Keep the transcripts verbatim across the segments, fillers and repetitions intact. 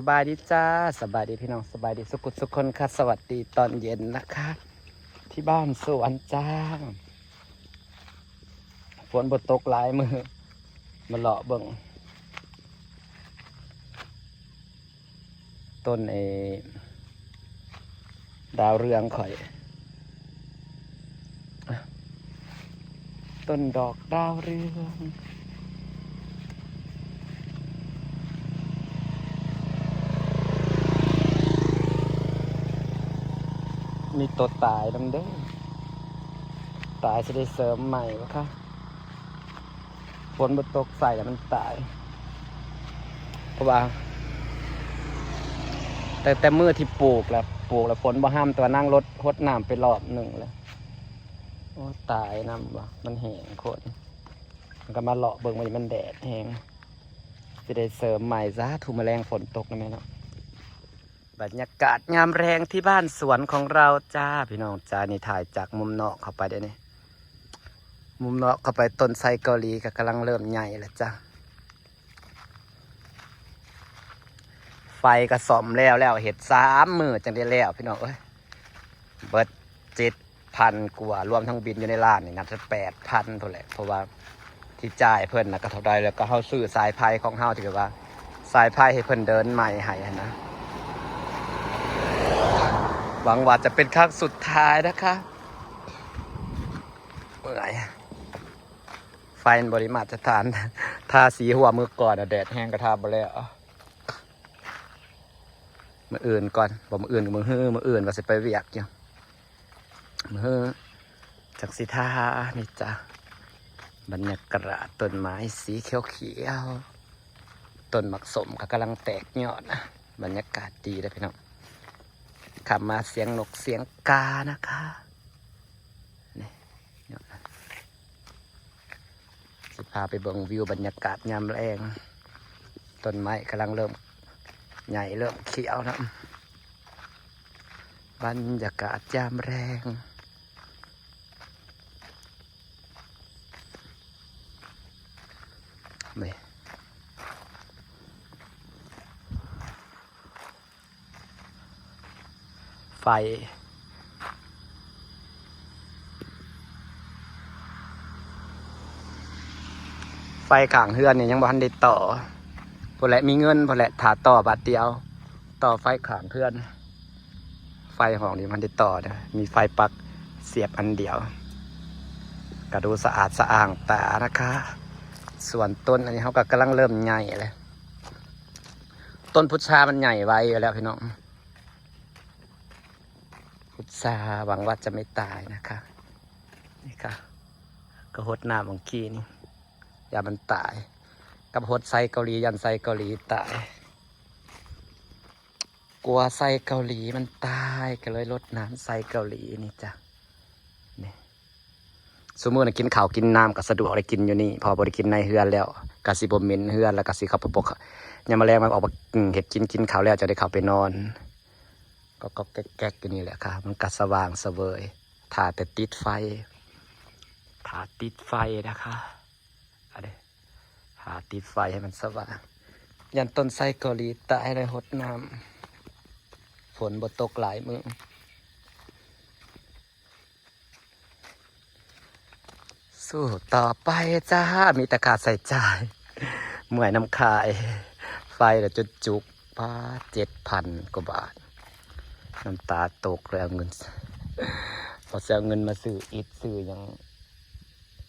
สบายดีจ้า สบายดีพี่น้อง สบายดีสุขุสุขคนค่ะ สวัสดีตอนเย็นนะคะ ที่บ้านสวนจ้า ฝนบ่ตกหลายมื้อ มาเลาะเบิ่ง ต้นไอ้ดาวเรืองข่อย ต้นดอกดาวเรือง มีตัวตายนำเด้อ ตายสิได้เสริมใหม่วะคะ ฝนบ่ตกใส่แล้วมันตาย เพราะว่า แต่แต่มื้อที่ปลูกแล้ว ปลูกแล้วฝนบ่ห้าม แต่ว่านั่งรถหดน้ำไปรอบหนึ่งแล้ว โอ้ ตายนำว่ะ มันแห้งโคตร มันก็มาเลาะเบิ่ง มัน มันแดดแฮง สิได้เสริมใหม่ สาธุ มื้อแลงฝนตกนะแม่เนาะ บรรยากาศยามแลงที่บ้านสวนของเราจ้า พี่น้องจ้า นี่ถ่ายจากมุมนอกเข้าไปเด้อนี่ มุมนอกเข้าไป ต้นไทรเกาหลีก็กำลังเริ่มใหญ่แล้วจ้า ไฟก็ซ่อมแล้ว แล้วเฮ็ดสามมื้อจั่งได้แล้ว พี่น้องเอ้ย เบิดเจ็ดพันกว่า รวมทั้งบินอยู่ในร้านนี่น่าจะแปดพันพุ้นแหละ เพราะว่าที่จ่ายเพิ่นน่ะก็เท่าใด แล้วก็เฮาซื้อสายไฟของเฮาที่แบบว่า สายไฟให้เพิ่นเดินใหม่ให้หั้นนะ หวังว่าจะเป็นครั้งสุดท้ายนะคะ เมื่อย ไฟมันบ่ได้มาตรฐาน ทาสีหัวมื้อก่อนน่ะ แดดแฮงก็ทาบ่แล้ว มื้ออื่นก่อน บ่ มื้ออื่นก็มื้อฮือ มื้ออื่นว่าสิไปเวียกอยู่ มื้อฮือจักสิทา นี่จ้ะ บรรยากาศต้นไม้สีเขียวๆ ต้นหมากส้มก็กำลังแตกยอดนะ บรรยากาศดีเลยพี่น้อง ขับมาเสียงนกเสียงกานะคะ นี่ สิพาไปเบิ่งวิวบรรยากาศยามแลง ต้นไม้กำลังเริ่มใหญ่เริ่มเขียวนะ บรรยากาศยามแลง นี่ ไฟ ไฟข้างเฮือนนี่ยังบ่ทันได้ต่อ พุ้นแหละ มีเงินพุ้นแหละ ถ้าต่อบาทเดียว ต่อไฟข้างเฮือน ไฟห้องนี่มันได้ต่อนะ มีไฟปลั๊กเสียบอันเดียว ก็ดูสะอาดสะอ้างตานะคะ ส่วนต้นอันนี้เขาก็กำลังเริ่มใหญ่เลย ต้นพุทรามันใหญ่ไวอยู่แล้วพี่น้อง พุทราหวังว่าจะไม่ตายนะคะ นี่ค่ะ ก็หดน้ำเมื่อกี้นี่ อย่ามันตาย กับหดไทรเกาหลี ย่านไทรเกาหลีตาย กลัวไทรเกาหลีมันตาย ก็เลยรดน้ำไทรเกาหลีนี่จ้ะ นี่ ซุมื้อน่ะกินข้าวกินน้ำก็สะดวกได้กินอยู่นี่ เพราะบ่ได้กินในเฮือนแล้ว ก็สิบ่เหม็นเฮือน แล้วก็สิเข้าไปปก ยามมื้อแลงมันออกมา อืม เฮ็ดกิน กินข้าวแล้วจะได้เข้าไปนอน ก็ ก็แก๊กๆอยู่นี่แหละค่ะ มันก็สว่างเสวย ถ้าแต่ติดไฟ ถ้าติดไฟนะคะ อันนี้ ถ้าติดไฟให้มันสว่าง ย่านต้นไทรเกาหลีตายเลยหดน้ำ ฝนบ่ตกหลายมื้อ สู้ต่อไปจ้า มีแต่ค่าใช้จ่าย เมื่อยนำขาย ไฟละจุดจุก ป๊าด เจ็ดพันกว่าบาท น้ำตาตกเลย เอาเงิน พอสิเอาเงินมาซื้ออิฐซื้อหยัง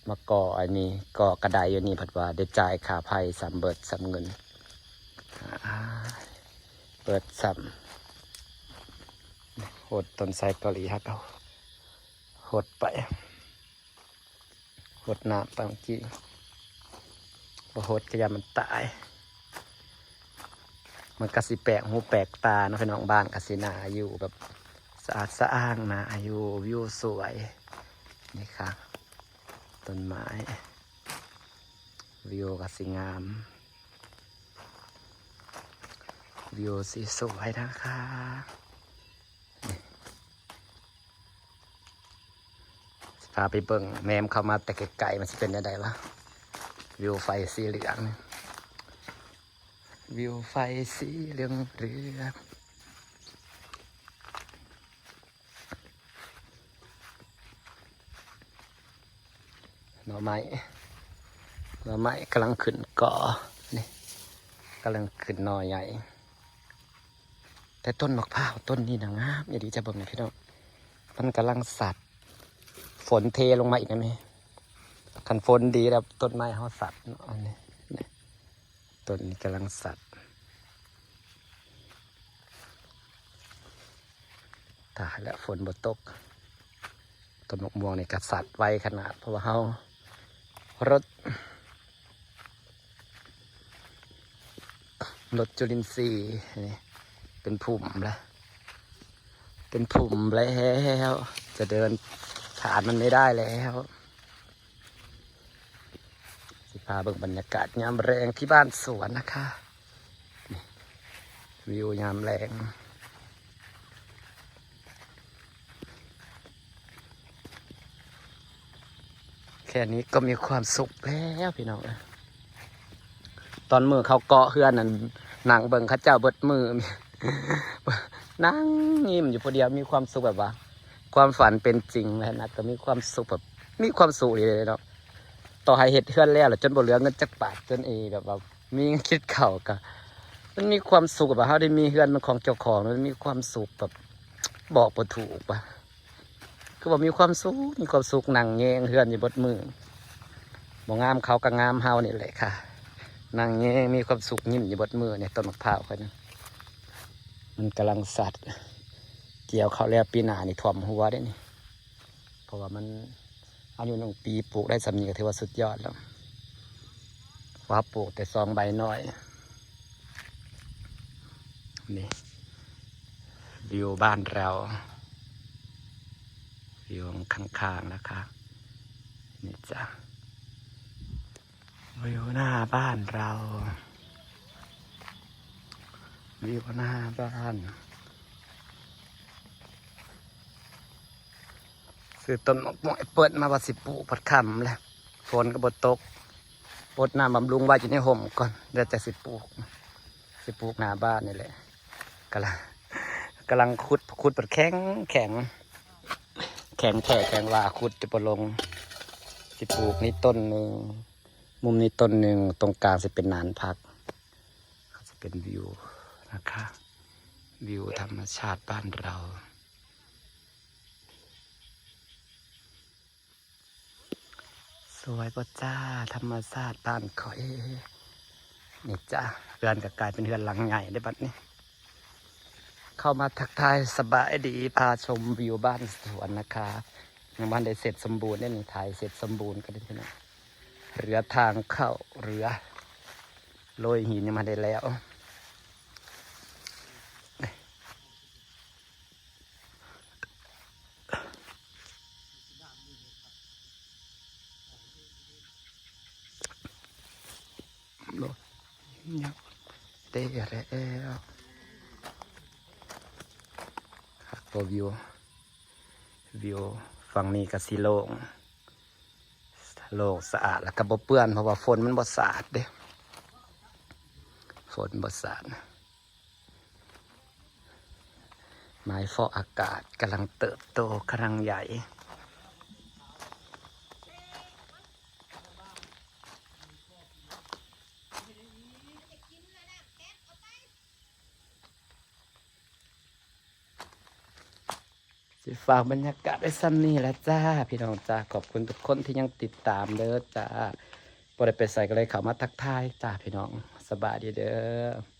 มาก่ออันนี้ ก่อกระไดอยู่นี่ ผัดว่าได้จ่ายค่าไฟซ้ำ เบิดซ้ำเงิน อ่า เบิดซ้ำ หดต้นไทรเกาหลีฮักเอา หดไป หดน้ำไปเมื่อกี้ บ่หดก็ย่านมันตาย มันก็สิแปลกหูแปลกตาเนาะพี่น้อง บ้านก็สิน่าอยู่แบบสะอาดสะอ้าง น่าอยู่ วิวสวย นี่ค่ะ ต้นไม้ วิวก็สิงาม วิวสิสวยนะคะ พาไปเบิ่ง แนมเข้ามาแต่ไกลๆ มันสิเป็นจั่งใดวะ วิวไฟสีเหลือง วิวไฟสีเหลืองเหลือง หน่อไม้ หน่อไม้กำลังขึ้นกอ นี่ กำลังขึ้นหน่อใหญ่ แต่ต้นมะพร้าวต้นนี้นะงามอย่างดีจะเบิ่งนะพี่น้อง มันกำลังสัด ฝนเทลงมาอีกนะแม่ คันฝนดีแล้วต้นไม้เขาสัดเนาะ อันนี้ นี่ ต้นนี้กำลังสัด ตายแล้วฝนบ่ตก ต้นมะม่วงนี่ก็สัดไวขนาด เพราะว่าเขารด รดจุลินทรีย์นี่ เป็นผุ่มแล้ว เป็นผุ่มแล้ว จะเดินผ่านมันไม่ได้แล้ว สิพาเบิ่งบรรยากาศยามแลงที่บ้านสวนนะคะ นี่ วิวยามแลง แค่นี้ก็มีความสุขแล้วพี่น้องเอ้ย ตอนมื้อเขาเกาะเฮือนนั่น นั่งเบิ่งเขาเจ้าเบิดมื้อ นั่งยิ้มอยู่ผู้เดียว มีความสุขแบบว่า ความฝันเป็นจริงแล้วนะ ก็มีความสุขแบบ มีความสุขเลยเนาะ ต่อให้เฮ็ดเฮือนแล้วล่ะ จนบ่เหลือเงินจักบาท จนเอแบบว่า มีเงินคิดข้าวก็ มันมีความสุขแบบว่าเราได้มีเฮือนเป็นของเจ้าของ มันมีความสุขแบบ บอกบ่ถูกว่ะ คือว่ามีความสุข มีความสุขนั่งแยงเฮือนอยู่เบิดมื้อ บ่งามเขาก็งามเฮานี่แหละค่ะ นั่งแยงมีความสุขยิ้มอยู่เบิดมื้อเนี่ย ต้นมะพร้าวข้อยนะ มันกำลังสัด เกี่ยวข้าวแล้วปีหน้านี่ท่วมหัวเด้นี่ เพราะว่ามันอายุหนึ่งปีปลูกได้ส่ำนี้ก็ถือว่าสุดยอดแล้ว ว่าปลูกแต่สองใบน้อย นี่ วิวบ้านเรา วิวข้างๆนะคะ นี่จ้ะ วิวหน้าบ้านเรา วิวหน้าบ้าน ซื้อต้นมะม่วงแอปเปิ้ลมาว่าสิปลูกผัดค่ำแล้ว ฝนก็บ่ตก ปดน้ำบำรุงไว้อยู่ในฮ่มก่อน แล้วจะสิปลูก สิปลูกหน้าบ้านนี่แหละ กำลัง กำลังขุด ขุดแบบแข็งแข็ง แข็งแท้แข็งว่า ขุดจะบ่ลง สิปลูกนี่ต้นหนึ่ง มุมนี้ต้นหนึ่ง ตรงกลางสิเป็นหนานผัก ก็จะเป็นวิวนะคะ วิวธรรมชาติบ้านเรา สวยบ่จ้า ธรรมชาติบ้านข้อย นี่จ้า เฮือนก็กลายเป็นเฮือนหลังใหญ่ได้บัดนี้ เข้ามาทักทายสบายดี พาชมวิวบ้านสวนนะคะ ยังบ่ทันได้เสร็จสมบูรณ์เด้นี่ ถ่ายเสร็จสมบูรณ์ก็ได้พี่น้อง เหลือทางเข้า เหลือโรยหินยังบ่ทันได้แล้ว โอ้ย ยังได้แล้ว ครับ ตัววิว วิวฝั่งนี้ก็สิโล่ง โล่งสะอาด แล้วก็บ่เปื้อน เพราะว่าฝนมันบ่สาดเด้ ฝนบ่สาด ไม้ฟอกอากาศกำลังเติบโต กำลังใหญ่ สิฝากบรรยากาศไว้ส่ำนี้แหละจ้า พี่น้องจ้า ขอบคุณทุกคนที่ยังติดตามเด้อจ้า บ่ได้ไปไสก็เลยเข้ามาทักทายจ้าพี่น้อง สบายดีเด้อ